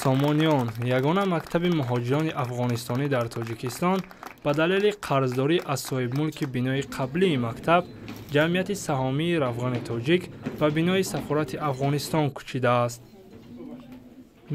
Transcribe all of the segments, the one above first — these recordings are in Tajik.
Сомониён, ягона мактаби муҳоҷирони афғонистонӣ дар Тоҷикистон, ба далели қарздорӣ аз соҳибмулки бинои қаблии мактаб, ҷамъияти саҳомии Равғани Тоҷик, ба бинои сафорати Афғонистон кӯчидааст.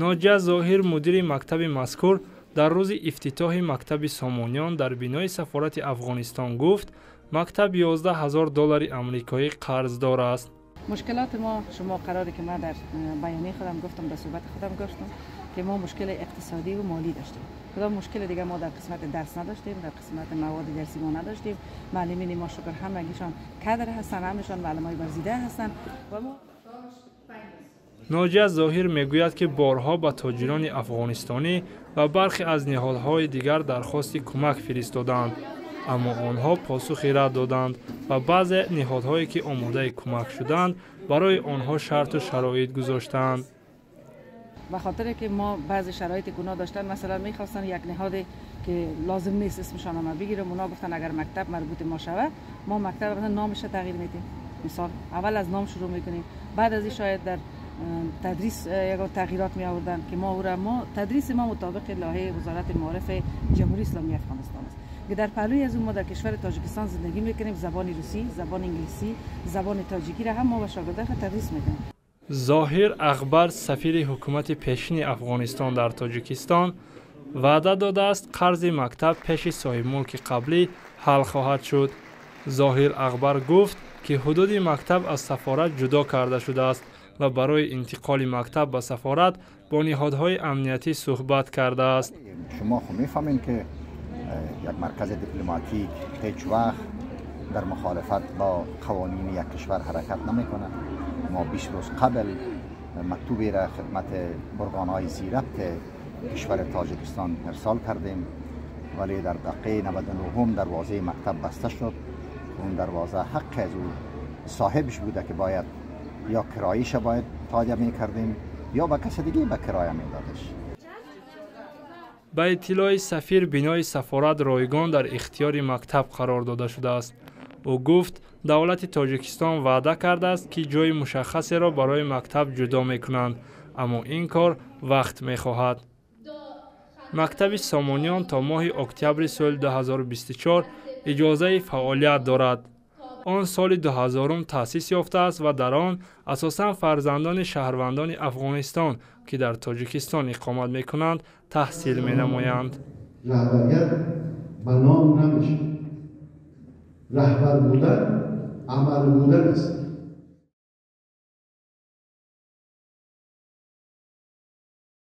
Ноҷия Зоҳир, мудири мактаби мазкур, дар рӯзи ифтитоҳи мактаби Сомониён дар бинои сафорати Афғонистон гуфт, мактаб 11 ҳазор доллари амрикоӣ қарздор аст. Мушкилоти мо, шумо қароре ки ман дар баёнияи худам гуфтам, дар суҳбати худам гуфтам, ки мо мушкили иқтисодӣ ва молӣ доштем. Кудом мушкили дига мо дар қисмати дарс надоштем, дар қисмати маводи дарси мо надоштем. Муаллимини мо, шукр, ҳамагишон кадр ҳастанд, ҳамашон муаллимои варзида ҳастанд ва мо Ноҷия Зоҳир мегӯяд, ки борҳо ба тоҷирони афғонистонӣ ва бархе аз ниҳодҳои дигар дархости кӯмак фиристоданд, аммо онҳо посухи рад доданд ва баъзе ниҳодҳое, ки омодаи кӯмак шуданд, барои онҳо шарту шароит гузоштанд. Ба хотире ки мо баъзе шароити гуноҳ доштан, масалан, мехостанд як ниҳоде ки лозим нест исмшон ма бигирам, اونا گفتن агар мактаб марбути мо шавад, мо мактаб номаш тағйир медиҳем. Мисол, аввал аз ном шурӯъ мекунем, баъд аз ин шояд дар тадрис ягон тағйирот ми оварданд, ки мо ӯра мо тадриси мо мутобиқи лоиҳаи Вазорати маориф Ҷумҳурии Исломии Афғонистон аст, ки дар паҳлӯи аз он мо дар кишвари Тоҷикистон зиндагӣ мекунем, забони русӣ, забони англисӣ, забони тоҷикӣ ра ҳам мо ба шогирдон тадрис мекунем. Зоҳир Ағбар, сафири ҳукумати пешини Афғонистон дар Тоҷикистон, ваъда додааст, қарзи мактаб пеши соҳибмулки қаблӣ ҳал хоҳад шуд. Зоҳир Ағбар гуфт, ки ҳудуди мактаб аз сафорат ҷудо карда шудааст ва барои интиқоли мактаб ба сафорат бо ниҳодҳои амниятӣ суҳбат кардааст. Шумо хуб мефаҳмед, ки як маркази дипломатик ҳеҷ вақт дар мухолифат бо қавонини як кишвар ҳаракат намекунад. Мо 20 рӯз қабл мактубе را خدمت ارگانهای ذیربط کشور تاجیکستان ارسال کردیم، ولی در دقیقه 99 دروازه مکتب بسته شد. اون دروازه حق از او صاحبش بوده که باید یا کرایش باید تادیه میکردیم یا به کس دیگه به کرایه میدادش. Ба иттилои сафир, бинои сафорат ройгон дар ихтиёри мактаб қарор дода шудааст. Ӯ гуфт, давлати Тоҷикистон ваъда кардааст, ки ҷои мушаххасеро барои мактаб ҷудо мекунанд, аммо ин кор вақт мехоҳад. Мактаби Сомониён то моҳи октябри соли 2024 иҷозаи фаъолият дорад. Он соли 2000 таъсис ёфтааст ва дар он асосан фарзандони шаҳрвандони Афғонистон, ки дар Тоҷикистон иқомат мекунанд, таҳсил менамоянд. Раҳбарият ба ном намешавад. Раҳбар будан амал будан аст.